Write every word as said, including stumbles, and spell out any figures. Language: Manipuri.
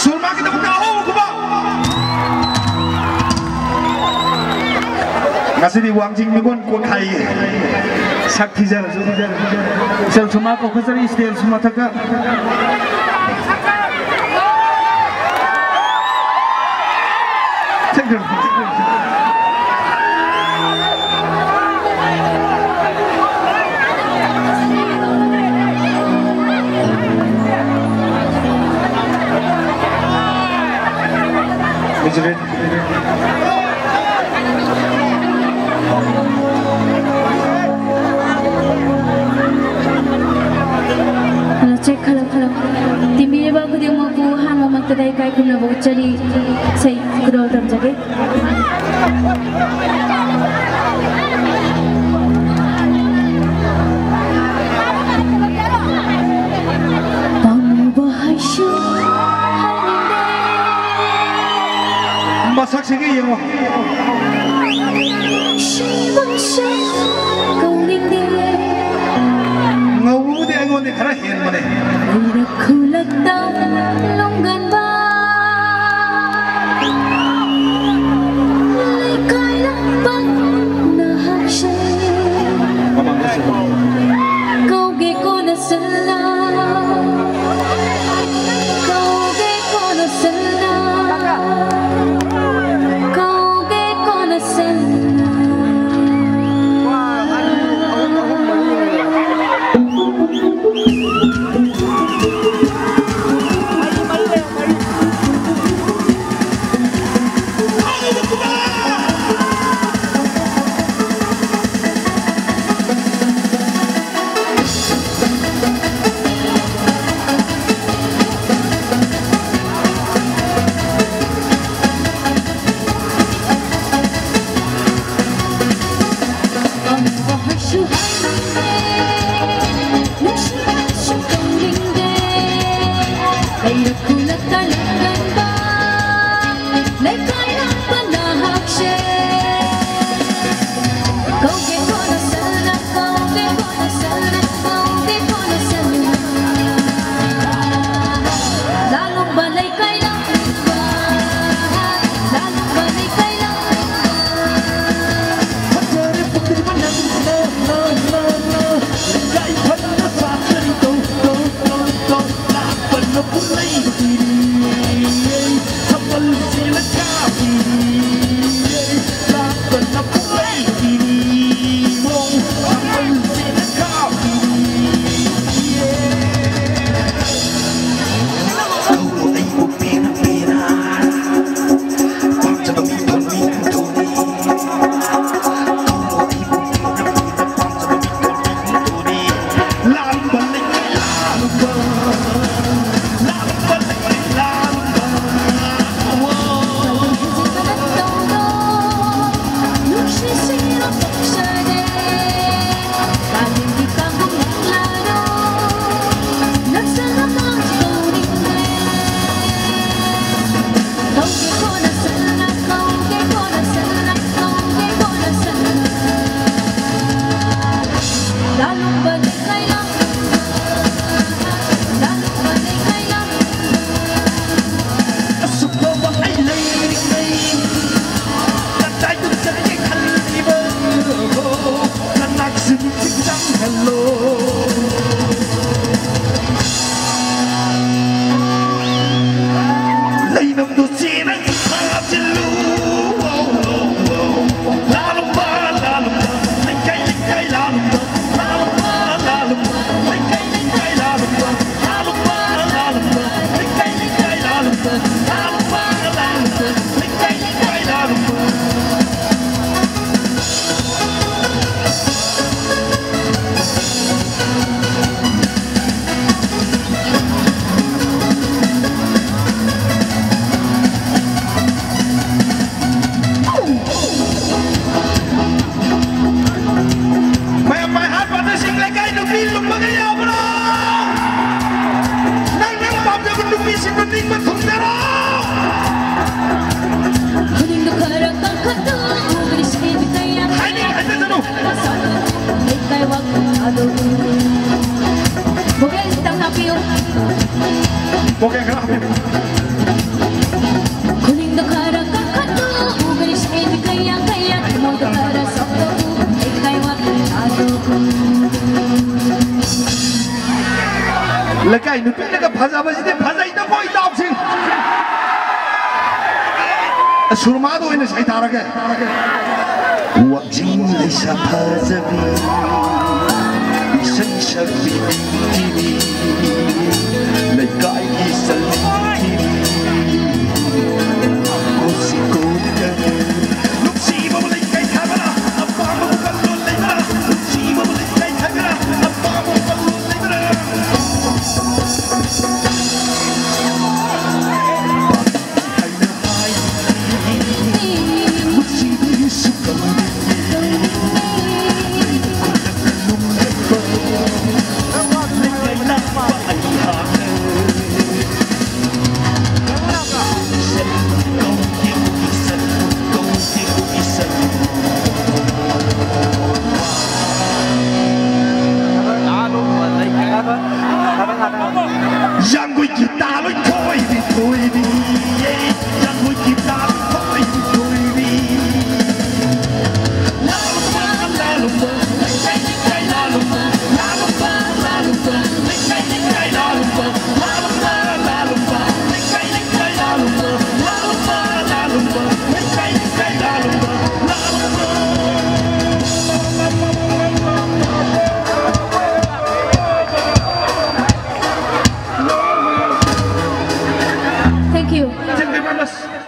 ꯁꯨꯔꯃꯥꯒꯤꯗꯃꯛꯇ ꯑꯍꯧꯕ ꯈꯨꯕꯥꯛ꯫ ꯉꯁꯤꯗꯤ ꯋꯥꯡꯖꯤꯡ ꯅꯤꯉꯣꯜ ꯀꯣꯟꯈꯥꯏꯒꯤ ꯁꯛ ꯊꯤꯖꯔꯁꯨ, ꯏꯆꯜ ꯁꯨꯔꯃꯥ ꯀꯧꯈꯠꯆꯔꯤ stage ꯃꯊꯛꯇ꯫ Hello, check, hello, hello. ꯇꯤꯟꯕꯤꯔꯤꯕ ꯈꯨꯗꯤꯡꯃꯛꯄꯨ ꯑꯍꯥꯟꯕꯃꯛꯇꯗ ꯏꯀꯥꯏ ꯈꯨꯝꯅꯕ ꯎꯠꯆꯔꯤ꯫ ꯏꯁꯩ ꯈꯨꯗꯣꯜ ꯇꯝꯖꯒꯦ꯫ ꯄꯥꯝꯃꯨꯕ ꯍꯥꯏꯁꯨ ꯍꯥꯏꯅꯤꯡꯗꯦ꯫ ꯃꯁꯛꯁꯤꯒ ꯌꯦꯡꯉꯣ꯫ ꯁꯤꯕꯁꯨ ꯀꯧꯅꯤꯡꯗꯦ꯫ ꯉꯧꯕꯕꯨꯗꯤ ꯑꯩꯉꯣꯟꯗ ꯈꯔ ꯍꯦꯟꯕꯅꯦ꯫ ꯂꯩꯔꯛ ꯈꯨꯜꯂꯛꯇ ꯂꯨꯡꯒꯟꯕ ꯂꯩꯀꯥꯏ ꯂꯝꯄꯥꯛ ꯅꯍꯥꯛꯁꯦ꯫ ꯀꯧꯒꯦ ꯀꯣꯟꯅ ꯁꯜꯂ, ꯀꯧꯒꯦ ꯀꯣꯟꯅ ꯁꯜꯂ, ꯀꯧꯒꯦ ꯀꯣꯟꯅ ꯁꯜꯂ꯫ ꯃꯌꯥꯝ ꯃꯥꯏ ꯍꯥꯠ ꯄꯥꯇꯁꯤꯡ ꯂꯩꯀꯥꯏ ꯅꯨꯄꯤ ꯂꯨꯝꯕꯒ ꯌꯥꯕ꯭ꯔꯣ? ꯅꯪ ꯅꯪ ꯄꯥꯝꯖꯕ ꯅꯨꯄꯤꯁꯤꯡꯗꯨ ꯅꯤꯡꯕ ꯊꯨꯡꯖꯔꯣ꯫ ꯈꯨꯅꯤꯡꯗꯨ ꯈꯔ ꯀꯟꯈꯠꯂꯨ, ꯎꯕꯗꯤ ꯁꯤꯕꯤ ꯀꯌꯥ ꯍꯥꯏꯅꯤꯡ ꯍꯥꯏꯖꯁꯅꯨ꯫ ꯂꯩꯀꯥꯏ ꯋꯥꯈꯜ ꯊꯥꯗꯣꯛꯎ꯫ ꯚꯣꯀꯦꯜ ꯈꯤꯇꯪ ꯍꯥꯞꯄꯤꯌꯨ꯫ ꯚꯣꯀꯦꯜ ꯈꯔ ꯍꯥꯞꯄꯤꯌꯨ꯫ ꯈꯨꯅꯤꯡꯗꯣ ꯈꯔ ꯀꯟꯈꯠꯂꯨ, ꯎꯕꯗꯤ ꯁꯤꯕꯤ ꯀꯌꯥ ꯀꯌꯥ, ꯊꯃꯣꯏꯗꯣ ꯈꯔ ꯁꯣꯛꯇꯣꯛꯎ, ꯂꯩꯀꯥꯏ ꯋꯥꯈꯜ ꯊꯥꯗꯣꯛꯎ꯫ ꯂꯩꯀꯥꯏ ꯅꯨꯄꯤꯅꯒ ꯐꯖꯕꯁꯤꯗꯤ ꯐꯖꯩ꯫ ꯁꯨꯔꯃꯥꯗ ꯑꯣꯏꯅ ꯁꯩꯊꯥꯔꯒꯦ꯫ ꯋꯥꯛꯆꯤꯡ ꯂꯩꯁꯥ ꯐꯖꯕꯤ, ꯏꯁꯩ ꯁꯛꯄꯤ ꯅꯨꯡꯇꯤꯕꯤ,